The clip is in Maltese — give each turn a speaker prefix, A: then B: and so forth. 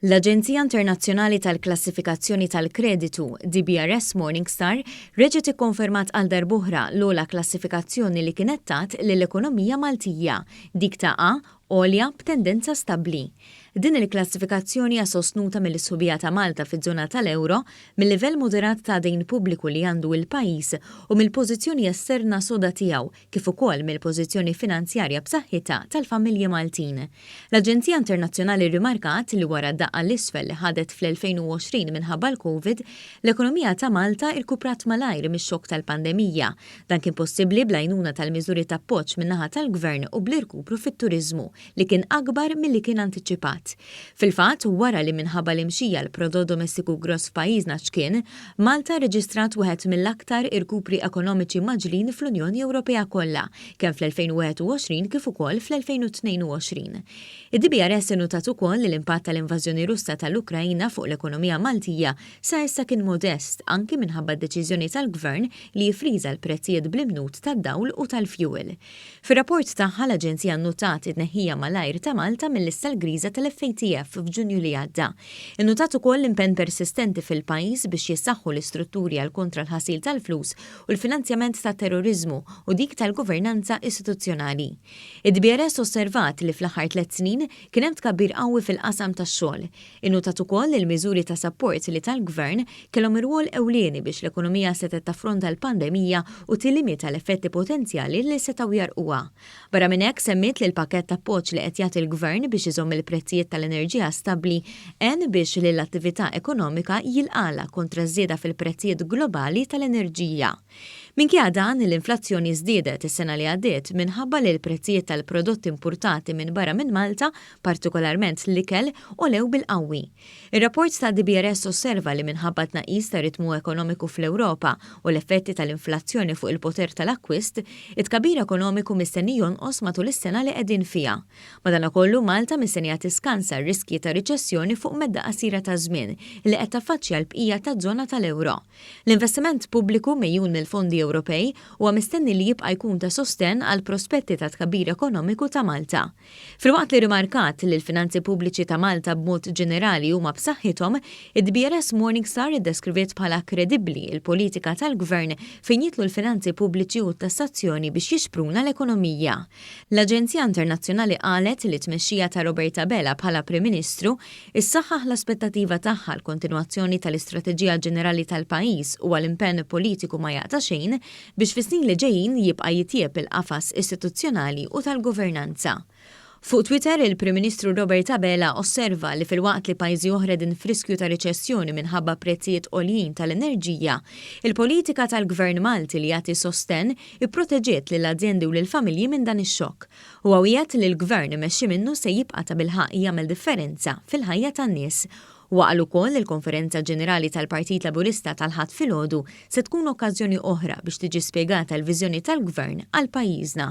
A: L-Aġenzija Internazzjonali tal-Klassifikazzjoni tal-Kreditu, DBRS Morningstar, reġgħet ikkonfermat għal darb'oħra l-ogħla klassifikazzjoni li kienet tat lill-ekonomija Maltija, dik ta' A, għolja b'tendenza stabbli. Din il-klassifikazzjoni hija sostnuta mill-isħubija ta' Malta fiż-żona tal-ewro, mil-livell moderat ta' dejn pubbliku li għandu il-pajjiż u mill-pożizzjoni esterna soda tiegħu kif ukoll mill-pożizzjoni finanzjarja b'saħħitha tal-familji Maltin. L-aġenzija internazzjonali rrimarkat li wara d-daqqa 'l isfel li ħadet fl-2020 minħabba l-Covid, l-ekonomija ta' Malta irkuprat malajr mix-xokk tal-pandemija. Dan kien possibbli bl-għajnuna tal-miżuri t'appoġġ min-naħa tal-Gvern u bl-irkupru fit-turiżmu li kien akbar milli kien antiċipat. Fil-fatt, wara li minħabba l-imxija l-prodott domestiku gross f'pajjiżna ċkien, Malta rreġistrat wieħed mill-aktar irkupri ekonomiċi mgħaġġlin fl-Unjoni Ewropea kollha, kemm fl-2021 kif ukoll fl-2022. Id-DBRS innutat ukoll li l-impatt tal-invażjoni Russa tal-Ukraina fuq l-ekonomija Maltija sa issa kien modest anki minħabba d-deċiżjoni tal-Gvern li jiffriża l-prezzijiet bl-imnut tad-dawl u tal-fjuwil. Fir-rapport tagħha l-Aġenzija nnutat it-tneħħija malajr ta' Malta mil-lista l-griża tal-FATF f'Ġunju li għadda. Innutat ukoll l-impenn persistenti fil-pajjiż biex jissaħħu l-istrutturi għal kontra l-ħasil tal-flus u l-finanzjament tat-terroriżmu u dik tal-governanza istituzzjonali. Id-DBRS osservat li fl-aħħar tlett snin kien hemm tkabbir qawwi fil-qasam tax-xogħol. Innutat ukoll li l-miżuri ta' sapport li ta l-Gvern kellhom irwol ewlieni biex l-ekonomija setgħet taffronta l-pandemija u tillimita l-effetti potenzjali li setgħu jgħarrquha. Barra minn hekk semmiet li l-pakkett ta' appoġġ li qed jagħti l-Gvern biex iżomm il-prezzijiet tal-enerġija stabbli għen biex lill-attività ekonomika jilqagħlha kontra ż-żieda fil-prezzijiet globali tal-enerġija. Minkejja dan, l-inflazzjoni żdiedet is-sena li għaddiet minħabba li l-prezzijiet tal-prodotti impurtati minn barra minn Malta, partikolarment l-ikel, għolew bil-qawwi. Ir-rapport ta' DBRS osserva li minħabba t-tnaqqis ta' ritmu ekonomiku fl-Ewropa u l-effetti tal-inflazzjoni fuq il-poter tal-akkwist, it-tkabbir ekonomiku mistenni jonqos matul is-sena li qegħdin fiha. Madankollu, Malta mistennija tiskansa r-riskji ta' riċessjoni fuq medda qasira ta' żmien li qed taffaċċja l-bqija taż-żona tal-ewro. L-investiment pubbliku megħjun mill-fondi Ewropej huwa mistenni li jibqa' jkun ta' sostenn għal prospetti ta' tkabbir ekonomiku ta' Malta. Filwaqt li rimarkat li l-finanzi pubbliċi ta' Malta b'mod ġenerali huma b'saħħithom, id-DBRS Morningstar iddeskriviet bħala kredibbli l-politika tal-Gvern fejn jidħlu l-finanzi pubbliċi u t-tassazzjoni biex jixpruna l-ekonomija. L-Aġenzija Internazzjonali qalet li t-tmexxija ta' Robert Abela bħala Prim Ministru issaħħaħ l-aspettativa tagħha għall-kontinwazzjoni tal-istrateġija ġenerali tal-pajjiż u għal impenn politiku ma jaqta' xejn biex fis-snin li ġejjin jibqa' jitjieb il-qafas istituzzjonali u tal-governanza. Fuq Twitter, il-Prim Ministru Robert Abela osserva li filwaqt li pajjiżi oħra qegħdin f'riskju ta' riċessjoni minħabba prezzijiet għoljin tal-enerġija, il-politika tal-Gvern Malti li jagħti sostenn ipproteġiet lill-azjendi u lill-familji minn dan ix-xokk. Huwa wiegħed li l-Gvern imexxi minnu se jibqa' tabilħaqq jagħmel differenza fil-ħajja tan-nies. Huwa qal ukoll li l-Konferenza Ġenerali tal-Partit Laburista tal-Ħadd filgħodu se tkun okkażjoni oħra biex tiġi spjegata l-viżjoni tal-Gvern għal pajjiżna.